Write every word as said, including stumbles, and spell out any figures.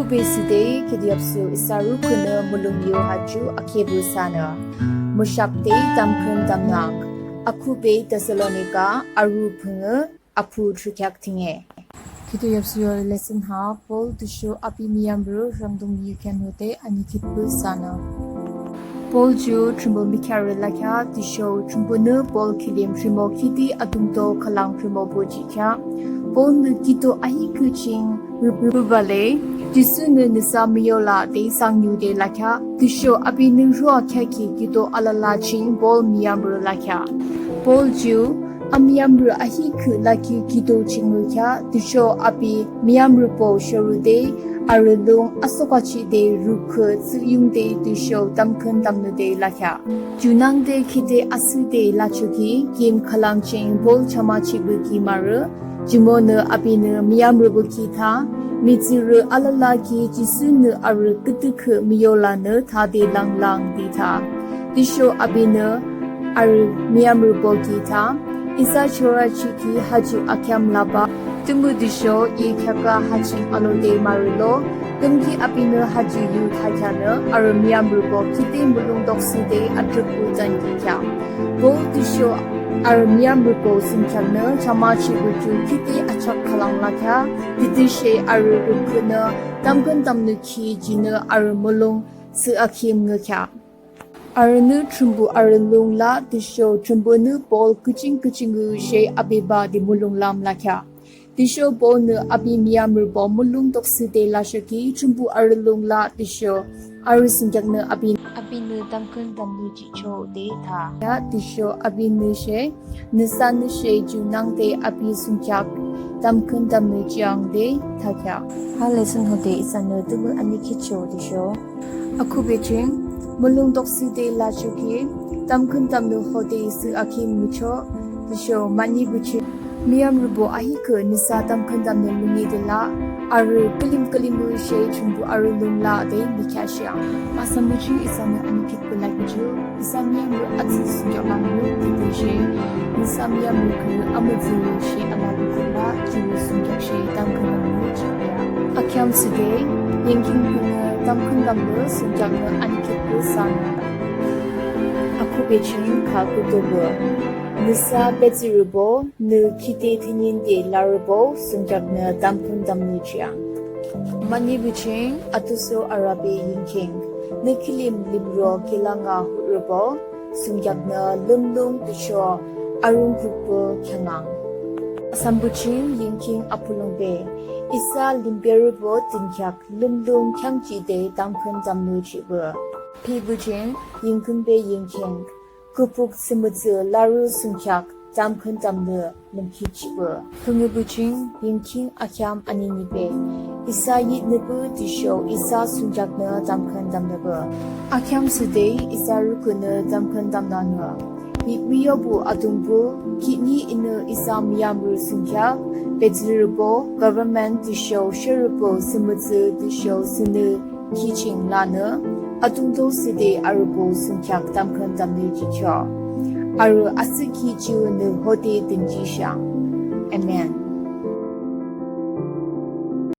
Akhuhbe thsüde khihni yapsu isa rukhühnü mulong yo ha ju akheahpü isanü müshakde tamkhüntamnüang. Akhuhbe Thessalonika arü phüngü, apuh thürükheak thüne. Khihni yapsu yo lesson ha Paul tüsho api müyamrü rhangdung yukhan hode anikhitpü isanü. Paul ju Thrünpuh mükheahrü lakheah tüsho Thrünpuhnü Paul kilim rhimo khide adungto khülang rhimopü jihkheah. Paulnü kiuto ahihkhüh ching rüpübah le, Jisunü nüsa müyola de sangyu de lakheah tüsho apinü rhoa kheahkhi kiuto alala ching Paul müyamrü lakheah. Paul ju amüyamrü ahihkhüh lakhi kiuto ching yukheah tüsho api müyamrübo shorüde arü lung asokachihde rukhüh tsühyungde tüsho tamkhüntamnüde lakheah. Junangde khide asühde lachoki kim khülang ching Paul chamachihpü ki marü. Jumonü apinü müyamrübo ki tha, mihtsürü alala ki Jisunü arü küdükhüh müyolanü thade langlang de tha. Tüsho apinü arü müyamrübo ki tha, isa chorachihkhi ha ju akheam labah, tümütüsho I kheaka ha ching alode marülo. Küyimki apinü ha ju yu thakheanü arü müyamrübo khide mulong toksüde atrükpü tankihkheah. Paul tüsho arü müyamrübo thsungkheaknü chamachihpü ju khide achak khülang lakheah. Tütüshe arü rukhühnü tamkhüntamnü ki junü arü mulong thsüakhim ngükheah. Arünü Thrünpuh arü lung la tüsho Thrünpuhnü Paul küching küching yu she abebah de mulonglam lakheah. Tüsho Paulnü api müyamrübo mulong toksüde lachoki Thrünpuh arü lung la tüsho arü thsungkheaknü api, apinü tamkhüntamnü jihchoh de tha. Ya tüsho apinü she, nüsanü she junangde api thsungkheak tamkhüntamnü jihang de thakheah. Ha lesson hode isanü tümü anikhitchoh tüsho, akhuhbe ching mulong toksüde lachoki tamkhüntamnü hode thsüakhim ngüchoh. Tüsho mahnepü ching müyamrübo ahihkhüh nüsa tamkhüntamnü lungki de la, arü külim külimpü she Thrünpuh arü lung la de mükheahshang. Asanpü ching isanü anikhitpü lakhi ju, isa müyamrü atsü thsungkheak lang yu tütüshe, nüsa müyamrü khürü amütsürü she alapü khülang ju thsungkheak she tamkhüntamnü jihang. Akheam thsüde yingkhing phüngü tamkhüntamnü thsungkheaknü anikhitpü thsang. Akhuhbe ching kha kütopü, nüsa betsührübo nü khide thüninde larübo thsungkheaknü tamkhüntamnü jihang. Mahnepü ching atüsho arübe yingkhing, nü kilim limro khülanga hurübo thsungkheaknü lümlung tüsho arungkukpü kheangang. Asanpü ching yingkhing apulongbe, isa limberübo thsungkheak lümlung kheangjihde tamkhüntamnü jihpü. Phipü ching yingkhingbe yingkhing, küpük thsümütsü larü thsungkheak tamkhüntamnü lümkhitjihpü. Phüngüpü ching yingkhing akheam aninibe, isa yihnüpü tüsho isa thsungkheaknü tamkhüntamnüpü. Akheam thsüde isa rukhühnü tamkhüntamnüanü, yihmüyobu Atungpuh, khihni inü isa müyamrü thsungkheak, betsührübo, government tüsho sherübo thsümütsü tüsho thsünü ki ching lanü, atungto thsüde arübo thsungkheak tamkhüntamnü jihchoh. Arü asühkhi ju nü hode dünjishang. Amen.